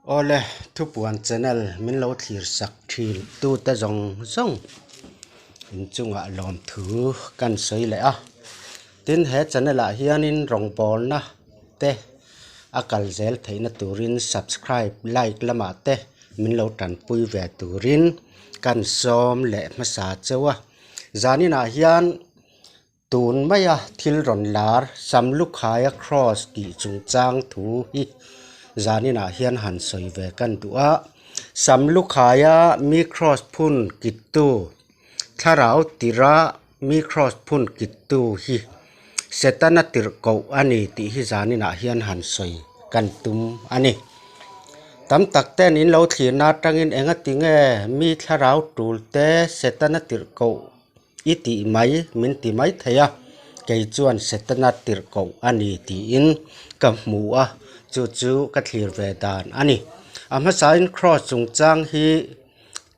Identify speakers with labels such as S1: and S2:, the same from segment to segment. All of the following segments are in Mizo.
S1: Awle, Thupuan channel min lo thlir sak thin tute zawng zawng inchungah lawmthu kan sawi leh a. Tin, he channel ah hianin rawngbawlna te a kal zel theihna turin subscribe, like lamah te min lo tanpui ve turin kan sawm leh hmasa cheu a. Zaninah hian. Tun maia thil rawn lar Samlukhaia Cross tih chungchang thu hi zaninah hian han sawi ve kan duh a. Samlukhaia mi Cross phun kittu, thlarau tira mi Cross phun kittu hi Setana tirh koh a ni tih hi zaninah hian han sawi kan tum a ni. Tam tak ten in lo thlirna atangin engatinge mi thlarau tulte Setana tirh koh I tih mai min ti mai thei a, kei chuan Setana tirh koh a ni tiin ka hmu a, chu chu ka thlir ve dan a ni. A hmasain Cross chungchang hi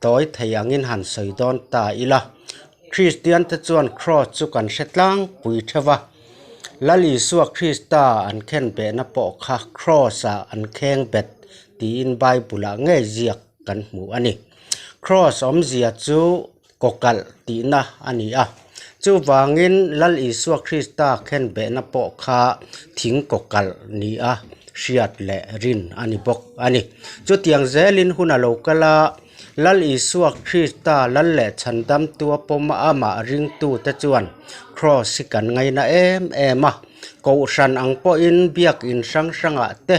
S1: tawi thei angin han sawi dawn ta ila, Kristian te chuan Cross chu kan hre tlangpui theuh a, Lal Isua Krista an khen behna pawh kha Cross-ah an kheng bet tiin Bible-ah ngei ziak kan hmu a ni. Cross awmzia chu kawkalh tihna a ni a. Chuvangin Lal Isua Krista khenbehna pawh kha thing kawkalh nia hriat leh rin a ni bawk a ni. Chutiang zelin hun a lo kal a, Lal Isua Krista Lal leh Chhandamtua pawm amah ringtute chuan Kraws hi kan ngaina em em a. Kohhran ang pawhin biakin hrang hrangah te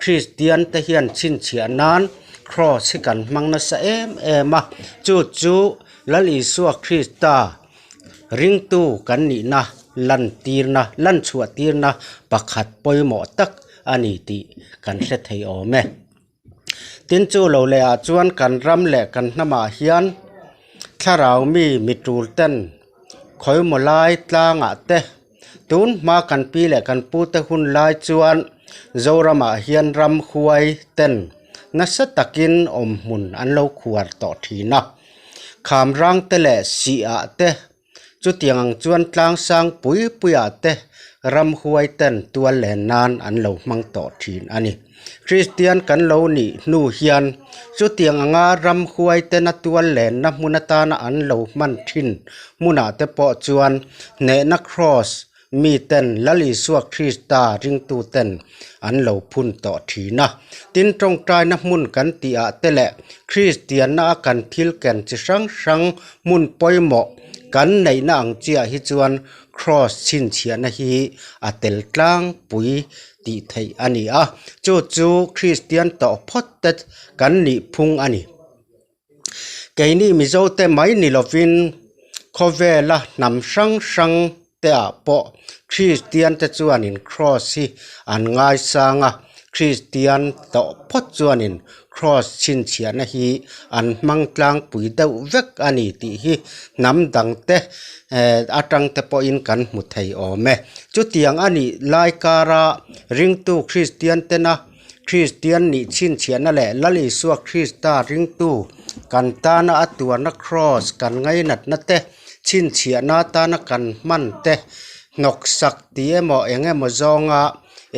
S1: Kristiante hian chhinchhiah nan Kraws hi kan hmang nasa em em a, chu chu Lal Isua Krista ringtu kan nihna lantirna, lanchhuah tirna pakhat pawimawh tak a ni tih kan hre thei awm e. Tin chu lo leh ah chuan kan ram leh kan hnamah hian thlarau mi mi tul ten khawimaw lai tlangah te Tun hma kan pi leh kan pute hun lai chuan Zoramah hian ramhuai ten nasa takin awmhmun an lo khuar tawh thin a. Khamrang te leh sihah te chutiang ang chuan tlangsang pui puiah te ramhuai ten tual len nan an lo hmang tawh thin a ni. Kristian kan lo nih hnu hian chutiang anga ramhuai tena tual lenna hmun atana an lo hman thin hmunah te pawh chuan hnehna kraws miten Lal Isua Krista ringtuten an lo phun tawh thin a. Tin, tawngtaina hmun kan tihah te leh Kristianna a kan thil ken chi hrang hrang hmun pawimawh kan neihna ang chiah hi chuan kraws chhinchhiahna hi a tel tlangpui tih theih a ni a, chu chu Kristian tawh phawt te kan nih phung a ni. Keini Mizo te mai ni lovin khawvela hnam hrang hrang te ah pawh Kristian te chuanin Kraws hi an ngaisang a, Kristian tawh phawt chuanin Kraws chhinchhiahna hi an hmang tlangpui deuh vek a ni tih hi hnam dang te eh atang te pawhin kan hmu thei awm e. Chutiang a nih lai kara ringtu Kristian tena Kristian nih chhinchhiahna leh Lal Isua Krista ringtu kan tana a tuarna Kraws kan ngainatna te chhinchhiahna atana kan hman te hnawksak tih emaw eng emaw zawnga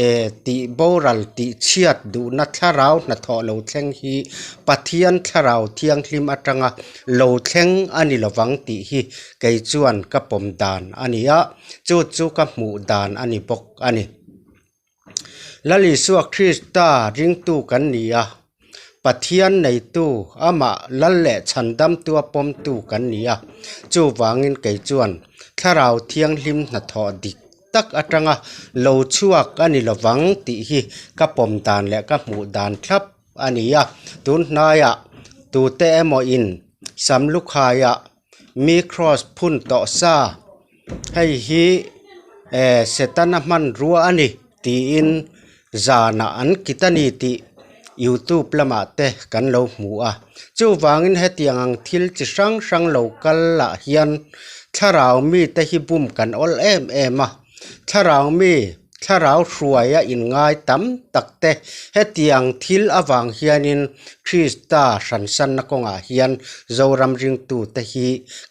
S1: eh tih boral tih chhiat duhna thlarau hnathawh lo thleng hi Pathian thlarau thianghlim atanga lo thleng a ni lovang tih hi kei chuan ka pawm dan a ni a, chu chu ka hmuh dan a ni bawk a ni. Lal Isua Krista ringtu kan ni a, Pathian neitu amah lal leh chhandamtua pawmtu kan ni a, chuvangin kei chuan thlarau thianghlim hnathawh dik tak atanga lo chhuak a ni lovang tih hi ka pawm dan leh ka hmuh dan thlap a ni a. Tun hnaiah tute emaw in Samlukhaiah mi kraws phun tawh sa hei hi eh Setana hmanrua a ni tiin zanah an kit a ni tih youtube lamah te kan lo hmu a. Chuvangin hetiang ang thil chi hrang hrang lo kal lah hian thlarau mite hi bum kan awl em em a, thlarau mi thlarau hruaia inngai tam tak te hetiang thil avang hianin Krista hransanna kawngah hian Zoram ringtute hi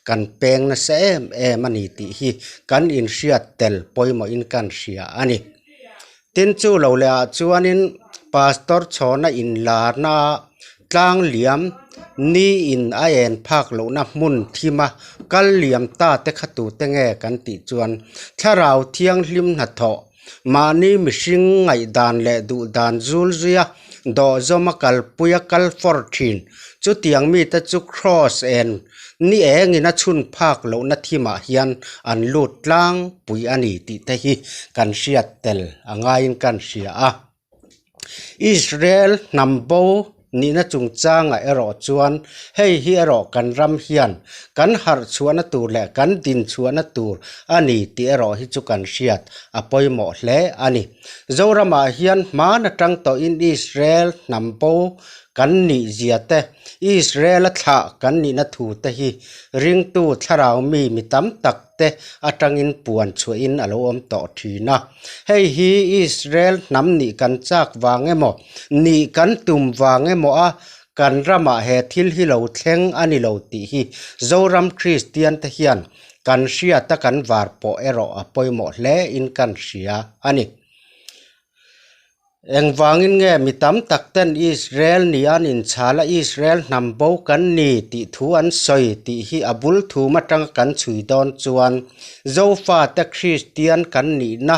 S1: kan peng nasa em em a ni tih hi kan inhriat tel pawimawhin kan hria a ni. Tin chu lo leh ah chuanin. Pastor Chhawna inlarna tlang liam ni in a en phak lohna hmun thima kal liam ta te kha tute nge kan tih chuan Thlarau Thianghlim hnathawh mahni mihring ngaihdan leh duhdan zul zuia dawhzawma kalpuia kal fawr thin. Chutiang mite chu Kraws en ni engin a chhun phak lohna thimah hian an lut tlangpui a ni tih te hi kan hriat tel a ngaiin kan hria a. Israel hnam bo nihna chungchangah erawh chuan hei hi erawh kan ram hian kan harh chhuahna tur leh kan din chhuahna tur a ni tih erawh hi chu kan hriat a pawimawh hle a ni. Zoramah hian hman atang tawhin Israel hnam bo kan nih zia te, Israel-a thlah kan nihna thu te hi ringtu thlarau mi mi tam tak te atangin puan chhuahin a lo awm tawh thin a. Hei hi Israel hnam nih kan chak vang emaw, nih kan tum vang emaw a kan ramah he thil hi lo thleng a ni lo tih hi Zoram Kristian te hian kan hriata kan var pawh erawh a pawimawh hle in kan hria a ni. Engvangin nge mi tam tak ten Israel ni an inchhal a, Israel hnam bo kan ni tih thu an sawi tih hi a bul thum atanga kan chhui dawn chuan Zofate Kristian kan nihna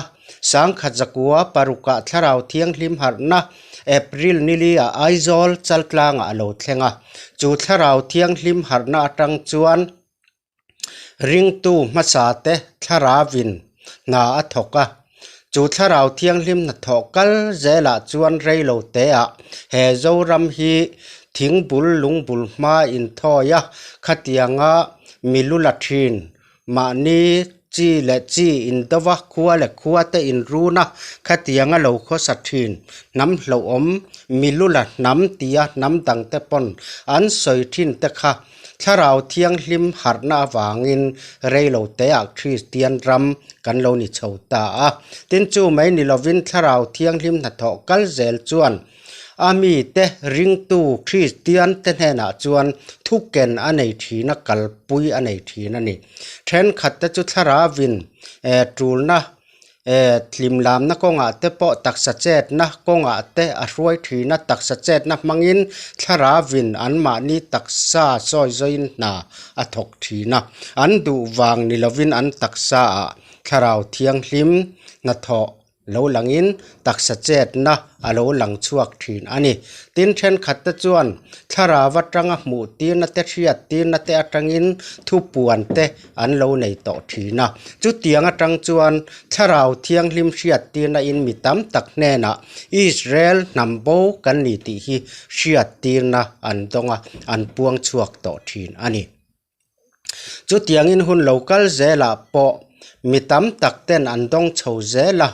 S1: Sangkhat zakua parukah Thlarau Thianghlim harhna April nili ah Aizawl Chaltlangah a lo thleng a, chu Thlarau Thianghlim harhna atang chuan Ringtu hmasate thlaravin hna a thawk a, chu thlarau thianghlim hnathawh kal zelah chuan rei lo teah he Zoram hi thingbul lungbul hma inthawi a, khatianga mi lu la thin mahni chi leh chi indova khua leh khua te inrun a, khatianga lo khawsa thin hnam hlauhawm mi lu la hnam tia hnam dangte pawn an sawi thin te kha Thlarau Thianghlim harhna avangin reilo teah Kristian ram kan lo ni chho ta a. Tin, chu mai ni lovin Thlarau Thianghlim hnathawh kal zel chuan a mite ringtu Kristian te hnenah chuan thuken a nei thin a, kalpui a nei thin a ni. Thenkhat te chu Thlarauvin tulna Hlimlamna kawngah te pawh taksa chetna kawngah te a hruai thin a, taksa chetna hmangin thlaravin anmahni taksa sawi zawiin hna a thawk thin a, an duh vang ni lovin an taksaah thlarau thianghlim hnathawh lo langin taksa chetna a lo lang chhuak thin a ni. Tin, thenkhat te chuan thlarau atanga hmuh tirna te hriat tirna te atangin thupuan te an lo nei tawh thin a. Chutiang atang chuan Thlarau Thianghlim hriat tirna in mi tam tak hnenah Israel hnam bo kan ni tih hi hriat tirna an dawng a, an puang chhuak tawh thin a ni. Chutiangin hun lo kal zelah pawh mi tam tak ten an dawng chho zel a.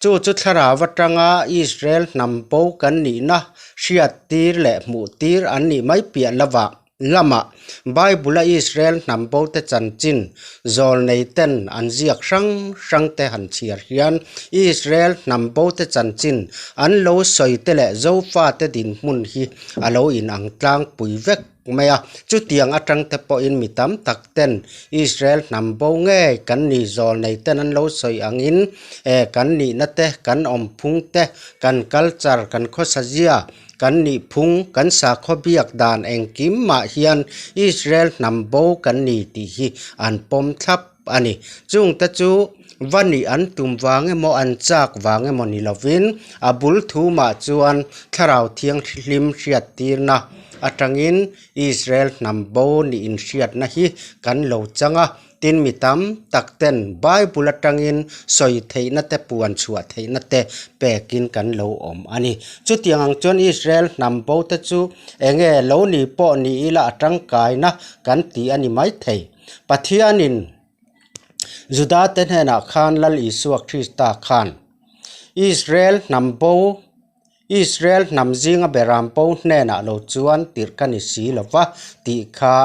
S1: Chu chu thlarau atanga Israel hnam bo kan nihna hriat tir leh hmuh tir an nih mai piah lovah lamah Bible-a Israel hnam bote chanchin zawlneiten an ziak hrang hrangte han chhiar hian Israel hnam bote chanchin an lo sawite leh Zofate dinhmun hi a lo inang tlangpui vek mai a. Chutiang atangte pawhin mi tam tak ten Israel hnam bo ngei kan ni zawlneiten an lo sawi angin kan nihna te, kan awmphung te, kan culture, kan khawsazia, Kan nih phung, kan sakhaw biak dan engkim mah hian Israel hnam bo kan ni tih hi an pawm thlap a ni. Chungte chu va nih an tum vang emaw an chak vang emaw ni lovin a bul thu mah chuan Thlarau Thianghlim hriattirna atangin Israel hnam bo nih inhriatna hi kan lo chang a. Tin, mi tam tak ten Bible atangin sawi theihna te puan chhuah theihna te pekin kan lo awm a ni. Chutiang ang chuan Israel hnam bo te chu enge lo ni pawh ni ila a tangkaina kan ti a ni maithei. Pathianin Juda te hnenah khan Lal Isua Krista khan Israel hnam bo Israel hnam zinga beram bo hnenah lo chuan tirh ka ni si lo va tih kha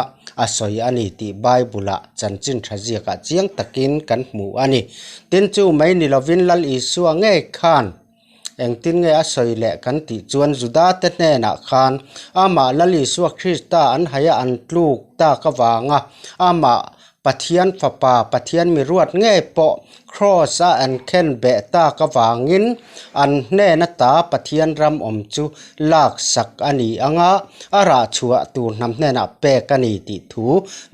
S1: a sawi a ni tih Bible-ah chanchin tha ziakah chiang takin kan hmu a ni. Tin, chu mai ni lovin Lal Isua ngei khan engtin nge a sawi leh kan tih chuan Judate hnenah khan amah Lal Isua Krista an haia an tluk tak avanga amah Pathian Fapa, Pathian mi ruat ngei pawh Kraws a an khen beh tak avangin an hnen ata Pathian ram awm chu lak sak a ni ang a, a rah chhuah tur hnam hnenah pek a ni tih thu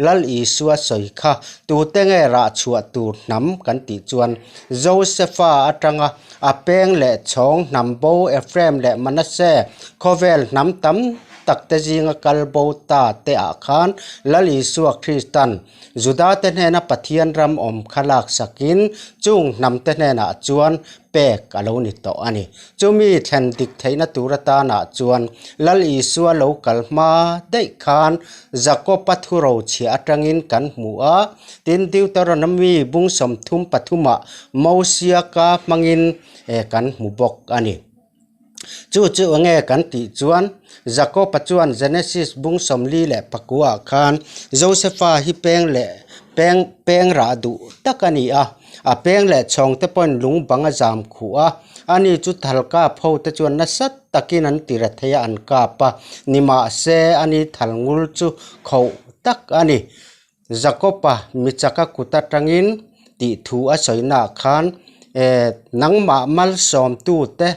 S1: Lal Isua sawi kha tute nge rah chhuah tur hnam kan tih chuan Josefa atanga a peng leh chhawng hnam bo Ephraim leh Manasseh khawvel hnam tam tak te zinga kal bo ta te ah khan Lal Isua Kristan Juda te hnena Pathian ram awm kha laksakin chung hnam te hnenah chuan pek a lo ni tawh a ni. Chumi thlen dik theihna tur atanah chuan Lal Isua lo kal hma daih khan Jakob-a thuro chhia atangin kan hmu a, tin Deuteronomy bung 33 ah Mosia ka hmangin kan hmu bawk a ni. Chu chu enge kan tih chuan Jakob-a chuan Genesis bung 49 ah khan Josefa hi peng leh peng peng rah duh tak a ni a, a peng leh chhawng te pawhin lung bang a zam khuh a, ani chu thal kap ho te chuan nasa takin an ti ra thei a an kap a, nimahse ani thal ngul chu khoh tak a ni. Jakob-a mi chaka kut atangin tih thu a sawinaah khan nangmah malsawmtute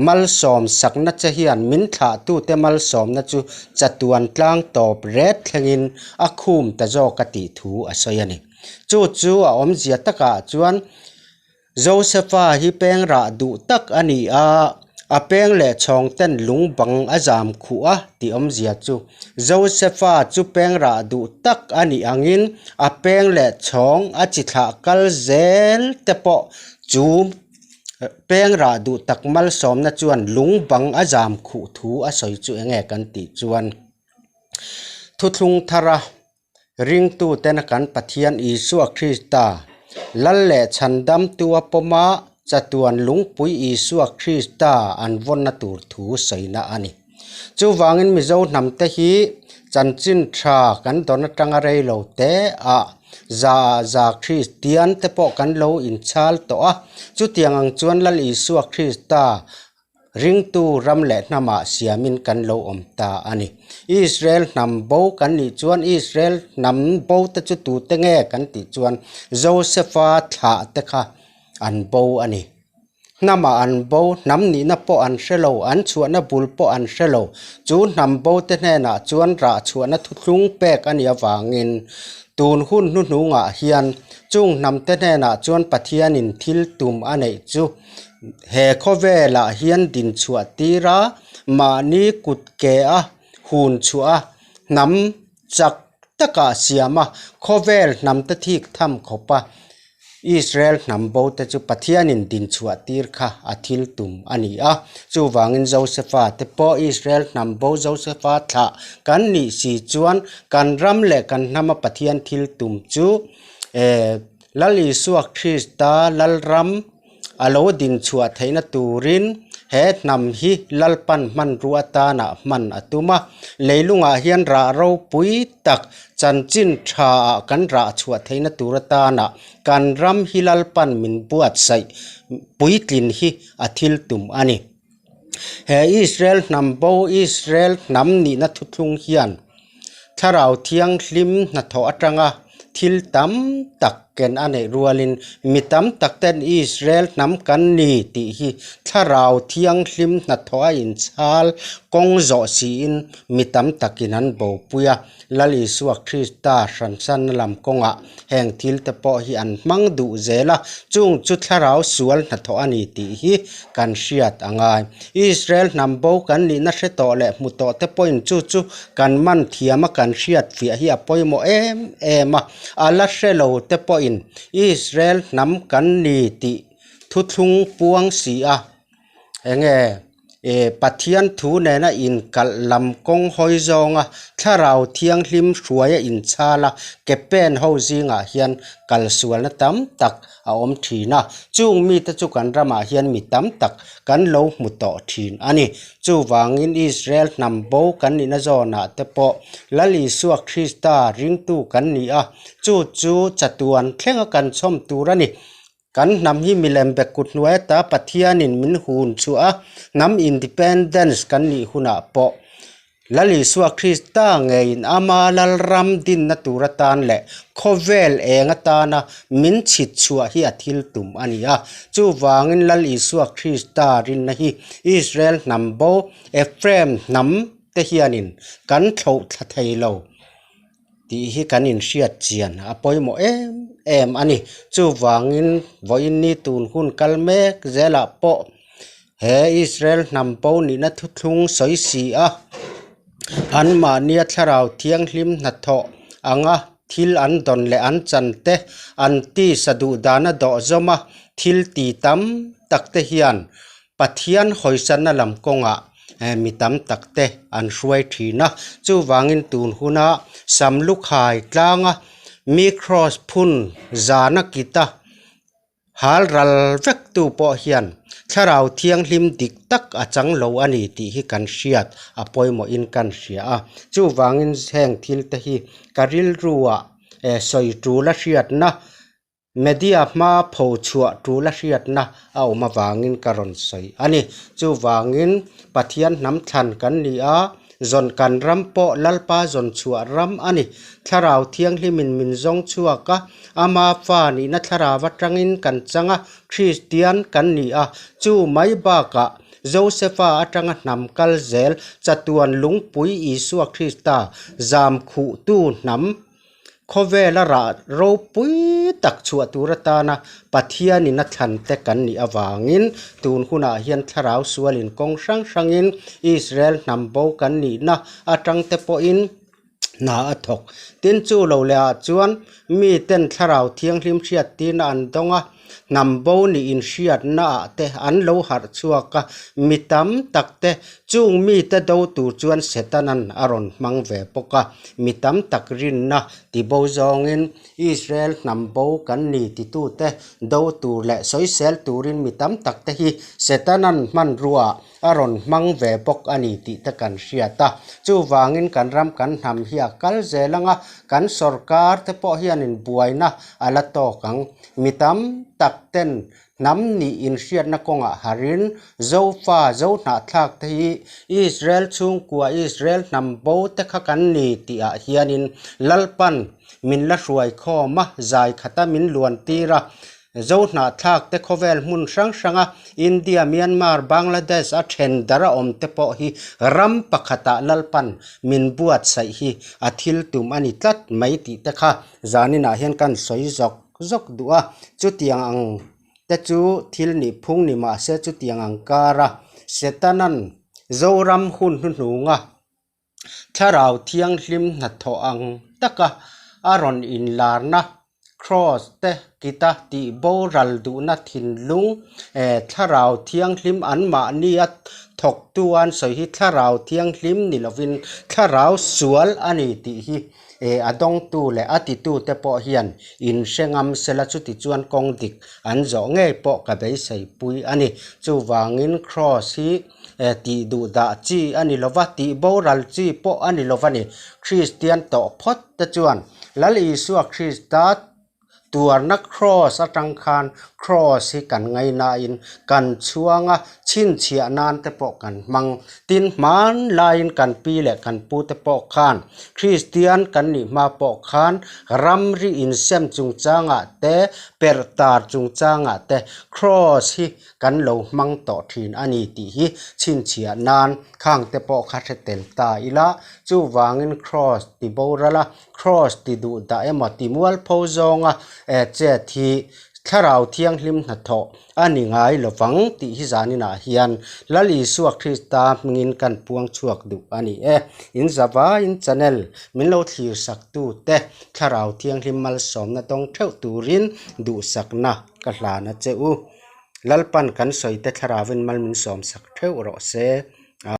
S1: malsawm sakna che hian min thlahtute malsawmna chu chatuan tlang tawp ret thlengin a khum ta zawk a tih thu a sawi a ni. Chu chu a awmzia takah chuan Josefa hi peng rah duh tak a ni a, a peng leh chhawng ten lung bang a zam khuh a tih awmzia chu Josefa chu peng rah duh tak a nih angin a peng leh chhawng a chi thlah kal zel te pawh chu peng rah duh tak malsawmna chuan lung bang a zam khuh thu a sawi chu enge kan tih chuan thuthlung thara Ringtuten kan Pathian Isua Krista, Lal leh Chhandamtu a pawma chatuan lungpui Isua Krista an vawnna tur thu sawina a ni. Chuvangin Mizo hnamte hi chanchin tha kan dawn atanga rei lo te ah za ah za Kristian te pawh kan lo inchhal tawh a, chutiang ang chuan Lal Isua Krista Ringtu ram leh hnamah siamin kan lo awm ta a ni. Israel hnam bo kan nih chuan Israel hnam bo te chu tute nge kan tih chuan Josefa thlah te kha an bo a ni. Hnamah an bo, hnam nihna pawh an hre lo, an chhuahna bul pawh an hre lo. Chu hnam bo te hnenah chuan rah chhuahna thuthlung pek a nih avangin tun hun hnuhnungah hian chung hnam te hnenah chuan Pathianin thil tum a neih chu He khawvelah hian din chhuah tir a, mahni kut ke a hun chhuah a, hnam chak takah siam a, khawvel hnam te thik tham khawp a, Israel hnam bo te chu Pathianin din chhuah tir kha a thil tum a ni a. Chuvangin Josefa te pawh Israel hnam bo Josefa thlah kan nih si chuan kan ram leh kan hnama Pathian thil tum chu Lal Isua Krista Lalram A lo din chhuah theihna turin he hnam hi Lalpan hmanrua atana hman a tum a. Leilungah hian rah ropui tak chanchin tha ah kan rah chhuah theihna tur atana kan ram hi Lalpan min buatsaih puitlin hi a thil tum a ni. He Israel hnam bo Israel hnam nihna thuthlung hian Thlarau Thianghlim hnathawh atanga thil tam tak ken a neih rualin mi tam tak ten Israel hnam kan ni tih hi Thlarau Thianghlim hnathawh a inchhal kawng zawh siin mi tam takin an bopui a. Lal Isua Krista hransanna lam kawngah heng thil te pawh hi an hmang duh zel a, chung chu thlarau sual hnathawh a ni tih hi kan hriat a ngai. Israel hnam bo kan nihna hre tawh leh hmu tawh te pawhin chu chu kan man thiam a kan hriat fiah hi a pawimawh em em a, a la hre lo te pawhin Israel hnam kan ni tih thuthlung puang si a. Enge eh Pathian thu nena inkalh lam kawng hawi zawnga thlarau thianghlim hruaia inchhal a ke pen ho zingah hian kalsualna tam tak a awm thin a, chung mite chu kan ramah hian mi tam tak kan lo hmu tawh thin a ni. Chuvangin Israel hnam bo kan nihna zawnah te pawh Lal Isua Krista ringtu kan ni a, chu chu chatuan thlenga kan chhawm tur a ni. Kan hnam hi milem bek kut hnuai ata Pathianin min hun chhuah a, hnam independence kan nih hunah pawh Lal Isua Krista ngeiin ama Lalram dinna tur atan leh khawvel eng atana min chhit chhuah hi a thil tum a ni a. Chuvangin Lal Isua Krista rinna hi Israel hnam bo Ephraim hnam te hianin kan thloh thla thei lo tih hi kan inhriat chian a pawimawh em em a ni. Chuvangin vawiin ni tun hun kal mek zelah pawh he Israel hnam bo nihna thuthlung sawi si a, anmahnia thlarau thianghlim hnathawh anga thil an dawn leh an chan te, an tisa duhdana dawh zawma thil ti tam tak te hian Pathian hawisanna lam kawngah mi tam tak te an hruai thin a, chuvangin tun huna Samlukhai tlanga mi kraws phun zana kita hal ral vek tu pawh hian thlarau thianghlim dik tak a chang lo a ni tih hi kan hriat a pawimawhin kan hria a, chuvangin heng thil te hi ka rilruah sawi tul a hriatna Media hma pho chhuah tul a hriatna a awm avangin ka rawn sawi a ni. Chuvangin Pathian hnam thlan kan ni a, zawn kan ram pawh Lalpa zawn chhuah ram a ni. Thlarau Thianghlimin min zawng chhuak a, ama fa nihna thlarau atangin kan chang a, Kristian kan ni a. Chu mai bakah Josefa atanga hnam kal zel chatuan lungpui Isua Krista zam khuhtu hnam Khawvela rah ropui tak chhuah tur atana Pathianin a thlan te kan nih avangin tun hunah hian thlarau sualin kawng hrang hrangin Israel hnam bo kan nihna atang te pawhin hna a thawk. Tin chu lo leh ah chuan miten thlarau thianghlim hriattirna an dawng a. Hnam bo nih inhriatna ah te an lo harh chhuak a, mi tam tak te chung mite do tur chuan Setanan a rawn hmang ve bawk a, mi tam tak rinna ti bo zawngin Israel hnam bo kan ni titute do tur leh sawisel turin mi tam tak te hi Setanan hmanrua ah a rawn hmang ve bawk a ni tih te kan hriat a. Chuvangin kan ram kan hnam hi a kal zel ang a, kan sorkar te pawh hianin buaina a la tawk ang. Mi tam tak ten hnam nih inhriatna kawngah harin Zofa, Zohnahthlak te hi Israel chhungkua, Israel hnam bo te kha kan ni tih ah hianin Lalpan min la hruai khawm a, zai khata min luan tir a. Zohnahthlak te khawvel hmun hrang hranga India, Myanmar, Bangladesh a then dar a awm te pawh hi ram pakhatah Lalpan min buatsaih hi a thil tum a ni tlat mai tih te kha zaninah hian kan sawi zawk zawk duh a. Chutiang ang te chu thil nih phung ni mah se chutiang ang kara Setanan Zoram hun hnuhnunga Thlarau Thianghlim hnathawh ang taka a rawn inlarna Kraws te kita tih boral duhna thinlung eh Thlarau Thianghlim anmahnia thawktu an sawi hi Thlarau Thianghlim ni lovin Thlarau sual a ni tih hi eh a dawngtu leh a titute pawh hian inhre ngam sela chuti chuan kawng dik an zawh ngei pawh ka beiseipui a ni. Chuvangin Kraws hi Eh, tih duh dah chi a ni lova, tih boral chi pawh a ni lova ni. Kristian tawh phawt te chuan Lal Isua Krista tuarna kraws atang khan kraws hi kan ngainain kan chhuang a, chhinchhiah nan te pawh kan hmang. Tin, hmanlaiin kan pi leh kan pu te pawh khan Kristian kan nih hma pawh khan ramri insem chungchangah te, perh tar chungchangah te kraws hi kan lo hmang tawh thin a ni tih hi chhinchhiah nan khang te pawh kha hre tel ta ila, chuvangin kraws ti boral a, kraws ti duh dah emaw ti mualpho zawnga chet hi thlarau thianghlim hnathawh a ni ngai lovang tih hi zaninah hian Lal Isua Krista hmingin kan puang chhuak duh a ni e. In zavaiin channel min lo thlir sak tu te thlarau thianghlim malsawmna dawng theuh turin duhsakna ka hlan a che u. Lalpan kan sawi te thlarauin mal min sawm sak theuh rawh se.